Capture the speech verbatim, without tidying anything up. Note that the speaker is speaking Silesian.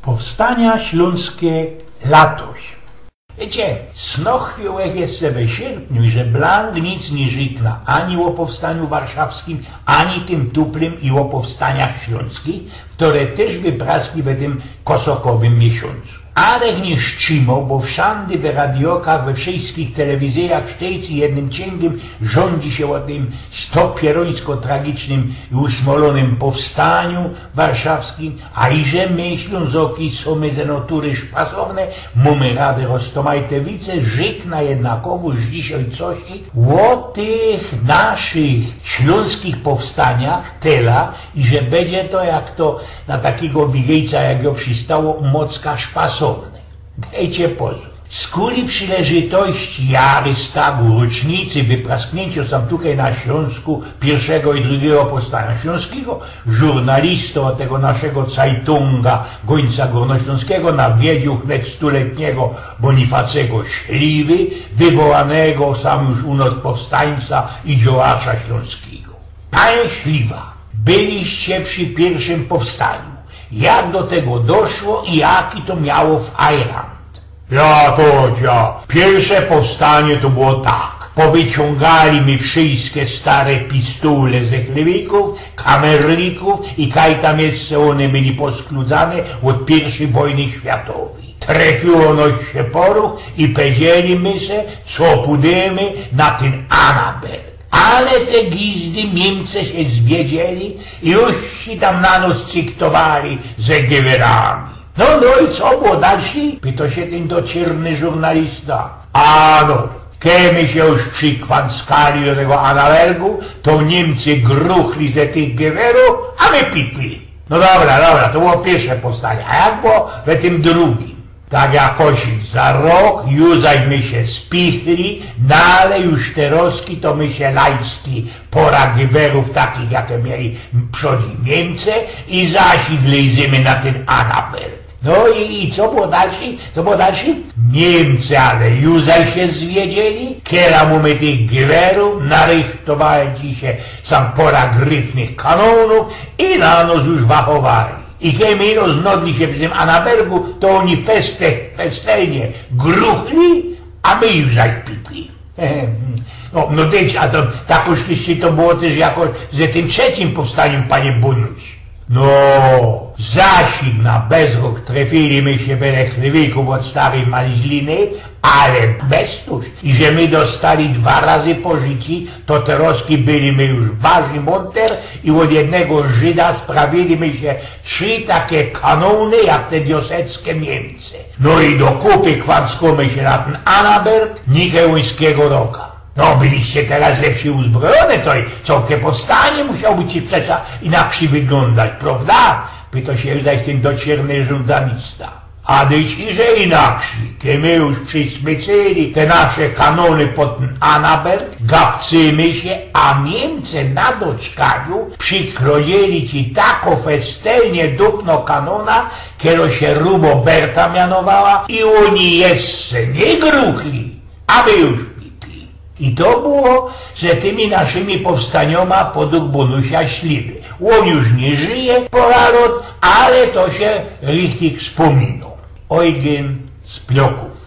Powstania ślōnskie latoś. Wiycie, snochwiōł ech jeszcze we sierpniu, że blank nic niy rzykna ani ô powstaniu warszawskim, ani tym tuplym i ô powstaniach ślōnskich, kere tyż wypraskli we tym kosokowym miesiōncu. Ale niy strzimoł, bo wszandy we radiokach, we wszyjskich telewizyjach sztyjcy jednym cięgym rzōndzi sie ô tym stopierońsko tragicznym i usmolonym powstaniu warszawskim, a iże my, Ślōnzoki, sōmy ze natury szpasowne, mōmy rady roztomajte wice, rzykna jednakowo już dzisiej coś ô tych naszych ślōnskich powstaniach, tela, iże bydzie to, jak to na takigo wigejca, jak jo przistało, mocka szpasowne. Dejcie pozōr. Skuli przileżytości jarystagu, rocznicy wypraskniyncio sam tukej na Ślōnsku piyrszego i drugigo powstania ślōnskigo, żurnalistōm tego naszego cajtunga, Gōńca Gōrnoślōnskigo, nawiedziōł wnet stuletnigo Bonifacego Śliwy, wywołanego sam już u nos powstańca i działacza ślōnskigo. Panie Śliwa, byliście przi piyrszym powstaniu. Jak do tego doszło i jaki to miało fajrant? Ja to, ja. Piyrsze powstanie to było tak. Powyciōngali my wszyjske stare pistule ze chlewikōw, kamerlikōw i kaj tam jeszcze ône byli poskludane ôd piyrszej wojny światowyj. Trefiło nos sie poruch i powiedzieli my se, co pōdymy na tyn Annaberg. Ale te gizdy Niymce sie zwiedzieli i już sie tam na nos cyktowali ze gewerami. No, no i co było dalszy? Pyto sie tyn dociyrny żurnalista. Ano, ke my sie już przikwanckali do tego Annabergu, to Niymcy gruchli ze tych gewerōw, a my pikli. No dobra, dobra, to było piyrsze powstanie. A jak było we tym drugim? Tak jakoś za rok, już zaś my sie spichli, no ale już te roki to my sie lajskli pora gewerōw takich, jake mieli przodzi Niymce i zaś ich lejzymy na tyn Annaberg. No i, i co było dalszy? To było dalszy? Niymce, ale już zaś sie zwiedzieli, kela mōmy tych gewerōw, narychtowali sie sam pora gryfnych kanōnōw i na nos już wachowali. I ke my ino znodli sie przi tym Annabergu, to ôni feste, festelnie gruchli, a my już zaś pikli. No, no wiecie, a to, tak już to było tyż jakoś ze tym trzecim powstaniym, panie Bunuś. No, zaś ich na bezrok trefili my sie we chlewikōw ôd staryj Malizliny, ale bez to, iże my dostali dwa razy po życiu, to te roki byli my już barzij mōnter i ôd jednego Żyda sprawili my sie trzi take kanōny, jak te dioseckie Niymce. No i do kupy kwanckōmy sie na tyn Annaberg Nikełońskigo roka. No, byliście teroz lepszy uzbrojōny, to i cołke powstanie musiało by ci przecież inakszyj wyglōndać, prowda? Pyto sie zaś tyn dociyrny żurnalista. A dyć iże inakszyj, ke my już przismycyli te nasze kanōny pod tyn Annaberg, gawcymy sie, a Niymce na doczkaniu przikroyli ci tako festelnie dupno kanōna, kero sie Rubo Berta mianowała i ôni jeszcze niy gruchli, a my już pikli. I to było ze tymi naszymi powstaniōma podug Bunusia Śliwy. Ôn już niy żyje, pora lot, ale to sie richtig spōminŏ. Eugyn z Ploków.